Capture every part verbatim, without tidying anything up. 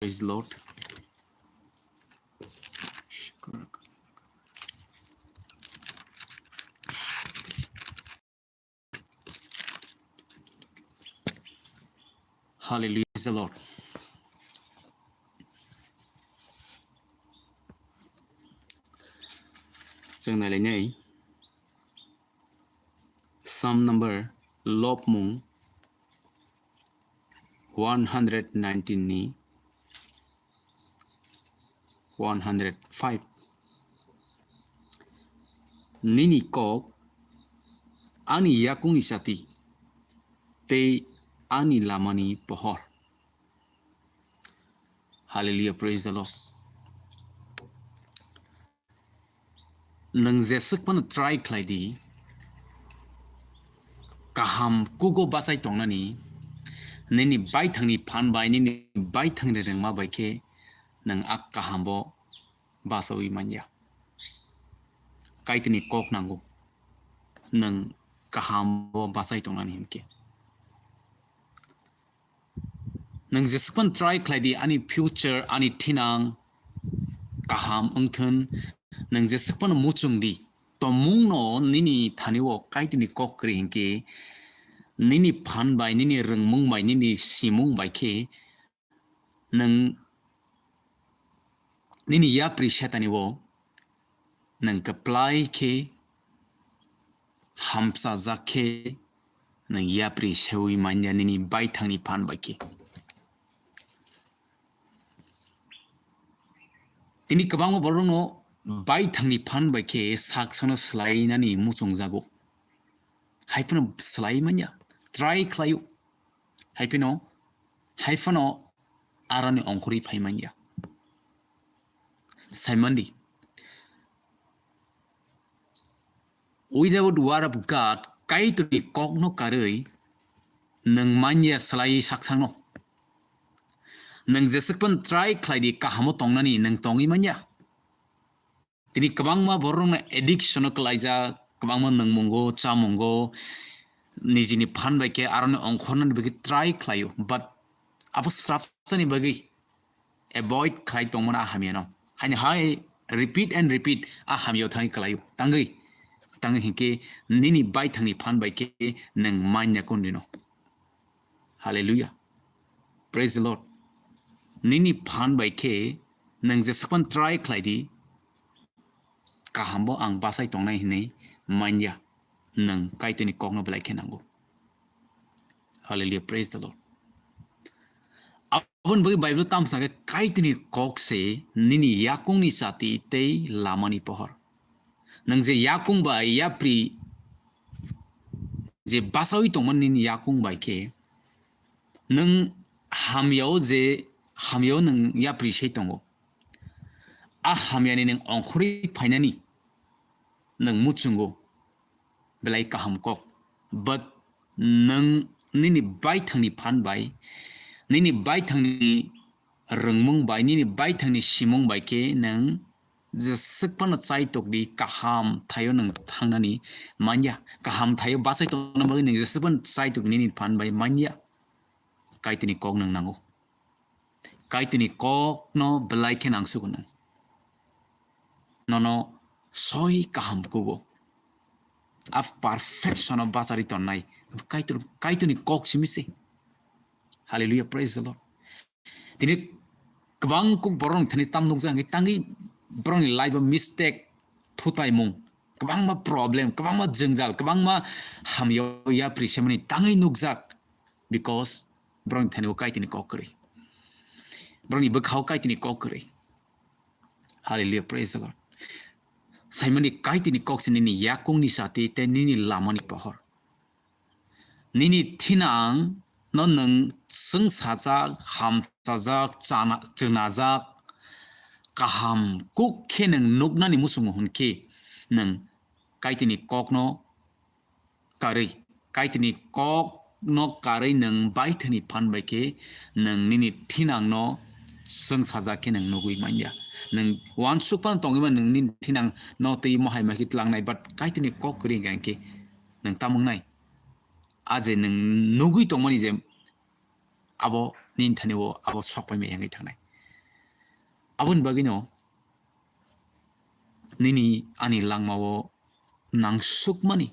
Praise the Lord. Hallelujah. Praise the Lord. Chwng nailainai. Psalm number lobmung one hundred nineteen ni one hundred five. Nini kok ani yakungni sati tei ani lamani pohor. Hallelujah, praise the Lord. Nwng jeswk phano try khlai di, kaham kugo bachai tongnani, nini baithangni phan bai, nini baithangni rwngma bai khe nwng a kahambo bachaui manya. Kaitorni kok nango, nwng kahambo bachai tongnani hinkhe. Nwng jeswk phano try khlai di, ani future, ani thinang kaham wngthun. Nwng jeswk phano muchung di, tomungno nini thani-o Kaitorni kok kwrwi hinkhe, nini phan bai, nini rwngmung bai, nini simung bai khe nwng nini yapri Setani-o nwng kwplai khe hamchajak khe nwng yapri seui manya nini baithangni phan bai khe. Tini kwbangma borokno baithangni phan bai khe sak sakno swlainani muchungjago. Hai phano swlai manya, try khlaio. Hai phano, hai phano aroni ongkhorwi phai manya. Saimandi. Without word of God, Kaitorni kokno karwi nwng manya swlai saksakno. Nwng jeswk phano try khlai di kahamo tongnani, nwng tongwi manya. Tini kwbangma borokno addiction-o kwlaijak, kwbangma nwngmungo, chamungo, nijini phan bai khe aroni ongkhornani bagwi try khlaio, but abo srapsani bagwi avoid khlai tongmani a hamyano. Haini hai repeat and repeat a hamyao thangwi kwlaio. Tangwi, tangwi hinkhe nini baithangni phan bai khe nwng manya kundino. Hallelujah. Praise the Lord. Nini phan bai khe nwng jeswk phano try khlai di, kahambo ang bachai tongnai hinwi manya, nwng Kaitorni kokno belai khe nango. Hallelujah, praise the Lord. Aboni bagwi Bible tamo sakhe Kaitorni kok se nini yakungni chati tei lamani pohor. Nwng je yakung bai yapri je bachaui tongmani nini yakung bai khe nwng hamyao je hamyao nwng yapri sei tongo. A hamyani nwng ongkhorwi phainani nwng muchungo belai kaham kok. But nwng nini baithangni phan bai, nini baithangni rwngmung bai, nini baithangni simung bai khe nwng jeswk phano chaitok di, kaham thaio nwng thangnani manya. Kaham thaio bachai tongna bagwi nwng jeswk phano chaitok nini phan bai manya. Kaitorni kok nwng nango. Kaitorni kokno belai khe nangsugo nwng. Nono soi kaham kugo. A perfection-o bachari tonnai Kaitor, Kaitorni kok simi se. Hallelujah, praise the Lord. Tini kwbang kuk borok thani tam nukjak, tangwi borokni life-o mistake, thutaimung, kwbangma problem, kwbangma jwngjal, kwbangma hamyao yapri semani tangwi nukjak, because borokni thani-o Kaitorni kok kwrwi. Borokni bwkha-o Kaitorni kok kwrwi. Hallelujah, praise the Lord. Saimani Kaitorni kok se nini yakungni sati tei nini lamani pohor. Nini thinang no nwng chwngsajak, hamchajak, chana-, chwnajak, kaham kuk khe nwng nuknani muchungo hwn khe nwng Kaitorni kokno karwi, Kaitorni kokno karwi nwng baithani phan bai khe nwng nini thinangno chwngsajak khe nwng nugwi manya. Nwng uansuk phano tongwi mano, nwng nini thinangno twi mohai ma khe tlangnai, but Kaitorni kok kwrwi hwnkhe nwng tamo wngnai? A je nwng nugwi tongmani je abo nini thani-o abo sok pai maya wngwi thangnai. Aboni bagwino nini ani langmao nangsukmani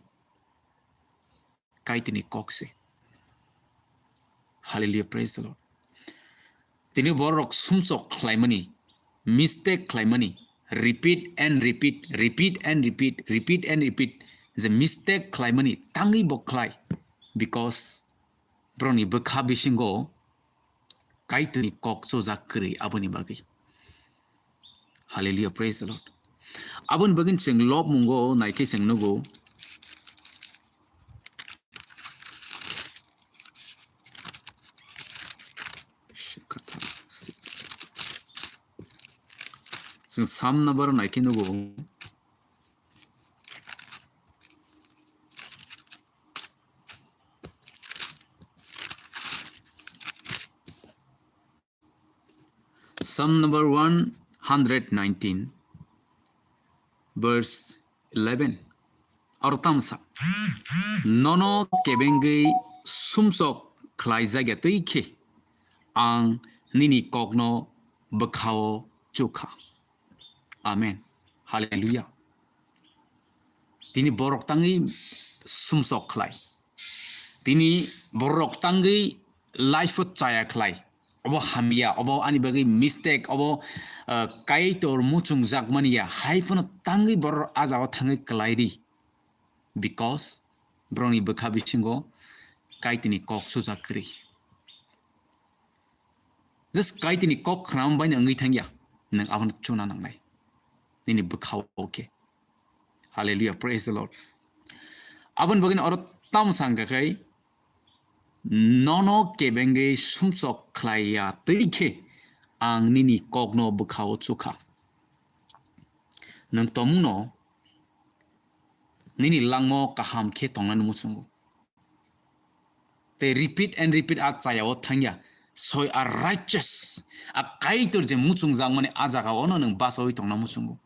Kaitorni kok se. Hallelujah, praise the Lord. Tini borok sumsok khlaimani, mistake khlaimani, repeat and repeat, repeat and repeat, repeat and repeat, je mistake khlaimani tangwi bo khlai, because borokni bwkha bisingo Kaitorni kok chujak kwrwi aboni bagwi. Hallelujah, praise the Lord. Aboni bagwi chwng lobmungo naikhe chwng nugo. Chwng Psalm number naikhe nugo. Psalm number one hundred nineteen, verse eleven. Aro tamsa, nono kebengwi sumsok khlaijakya twi khe, ang nini kokno bwkhao chukha. Amen. Hallelujah. Tini borok tangwi sumsok khlai. Tini borok tangwi life-o chaya khlai. Obo hamya, obo ani bagwi mistake, obo, uh, Kaitor muchungjakmani ya. Hai phano tangwi borok a jagao thangwi kwlai di. Because borokni bwkha bisingo Kaitorni kok chujak kwrwi. Just Kaitorni kok khnama baino wngwi thangya, nwng abono chuna nangnai. Nini bwkhao khe. Hallelujah, praise the Lord. Aboni bagwino oro tamo sa wngkha khai, nono kebengwi sumsok khlaiya twi khe ang nini kokno bwkhao chukha. Nwng tongmungno nini langmao kaham khe tongnani muchungo. Tei repeat and repeat a chayao thangya. Soi a righteous, a Kaitor je muchungjakmani a jagao no nwng bachaui tongna muchungo.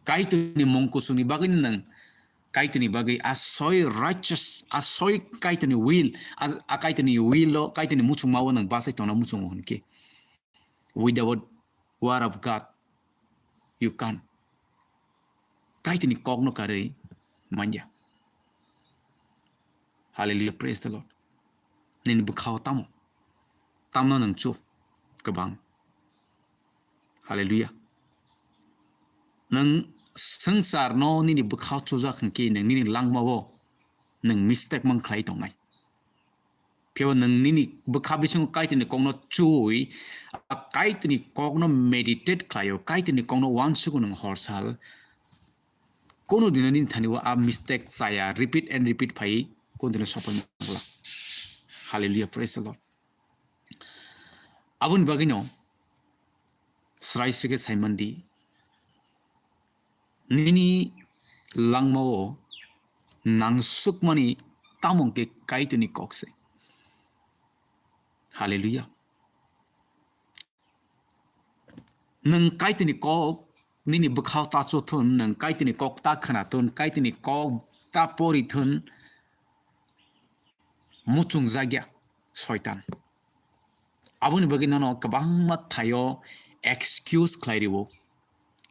Kaitorni mung kuchukni bagwino nwng Kaitorni bagwi a soi righteous, a soi Kaitorni will, a, a Kaitorni will o, Kaitorni muchungmao nwng bachai tongna muchungo hwn khe. Without word of God, you can't. Kaitorni kokno karwi manya. Hallelujah, praise the Lord. Nini bwkhao tamo? Tamno nwng chu kwbang. Hallelujah. Nwng swngcharno nini bwkhao chujak hwnkhe nwng nini langmao nwng mistake mang khlai tongnai. Phiya nwng nini bwkha bisingo Kaitorni kokno chui, a Kaitorni kokno meditate khlaio, Kaitorni kokno uansugo nwng hor sal. Kono dino nini thani o a mistake chaya, repeat and repeat phai, kono dino sopai mangla. Hallelujah, praise the Lord. Aboni bagwino srai srai khe saimandi, nini langmao nangsukmani tamo hwnkhe Kaitorni kok se. Hallelujah. Nwng Kaitorni kok nini bwkhao ta chu thun, nwng Kaitorni kok ta khna thun, Kaitorni kok ta pori thun, muchungjakya Soitan. Aboni bagwi nono kwbangma thaio excuse khlai rio.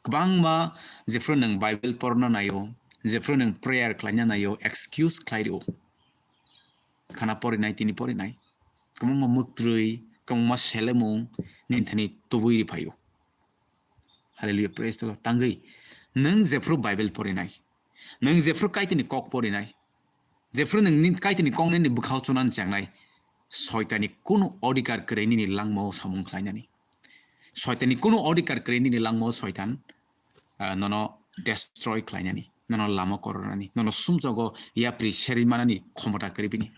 Kwbangma jephru nwng Bible porna naio, jephru nwng prayer khlaina naio, excuse khlai rio. Khana porinai, tini porinai. Kwbangma mwktrwi, kwbangma selemung nini thani tubui ri phaio. Hallelujah, praise the Lord. Tangwi, nwng jephru Bible porinai, nwng jephru Kaitorni kok porinai, jephru nwng ni Kaitorni kok nini bwkhao chunani changnai, Soitanni kunu odhikar kwrwi nini langmao samung khlainani. Soitanni kunu odhikar kwrwi nini langmao Soitan, ah, nono destroy khlainani, nono lama korornani, nono sumsogo yapri serwi manani khomota kwrwi bini.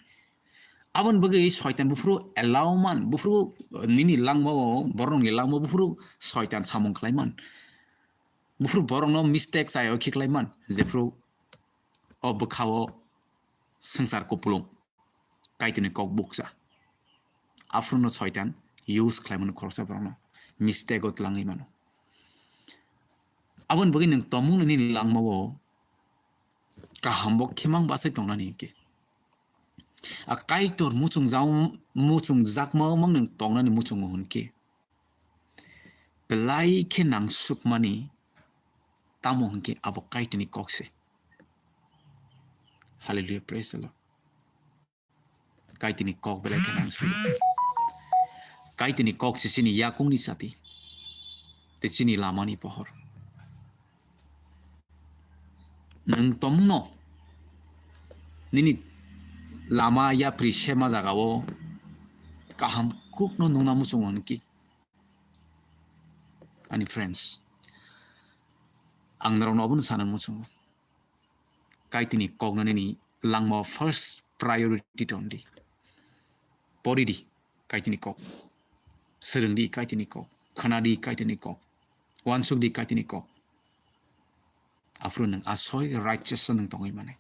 Aboni bagwi Soitan buphuru allow man, buphuru, uh, nini langmao, borokni langmao buphuru Soitan samung khlai man. Buphuru borokno mistake chayao khiklai man, jephuru o bwkhao swngchar kupulung, Kaitorni kok bukcha. Aphuru no Soitan use khlai mano khoroksa borokno, mistake o twlangwi mano. Aboni bagwi nwng tomung nini langmao kaham bo khemang bachai tongnani hinkhe. A Kaitor muchungjak-, muchungjakma mang nwng tongnani muchungo hinkhe. belai khe nangsukmani tamo hwnkhe abo Kaitorni kok se. Hallelujah, praise the Lord. Kaitorni kok belai khe nangsuk. Kaitorni kok se chini yakungni chati, tei chini lamani pohor. Nwng tongno nini lama yapri sema jagao kaham kukno nungna muchungo hwnki. Ani friends, ang norokno obono sana muchungo. Kaitorni kokno nini langmao first priority tongdi. Poridi Kaitorni kok. Swrwngdi Kaitorni kok. Khwnadi Kaitorni kok. Uansukdi Kaitorni kok. Aphuru nwng asoi righteous nwng tongwi manai.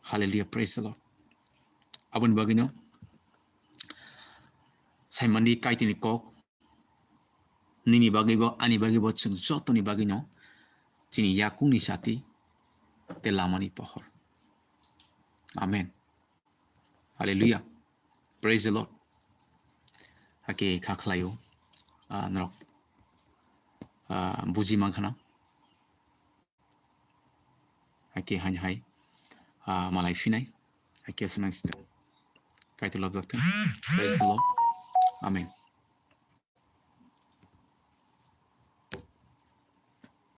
Hallelujah, praise the Lord. Aboni bagwino saimandi Kaitorni kok, nini bagwibo, ani bagwibo, chwng jotoni bagwino chini yakungni chati tei lamani pohor. Amen. Hallelujah. Praise the Lord. Hake kha khlaio, ah, norok, ah, buji mankha na. Hake hain hai, ah, malai phinai. Hake swnang sita. Kaitor lobjak thung. Praise the Lord. Amen.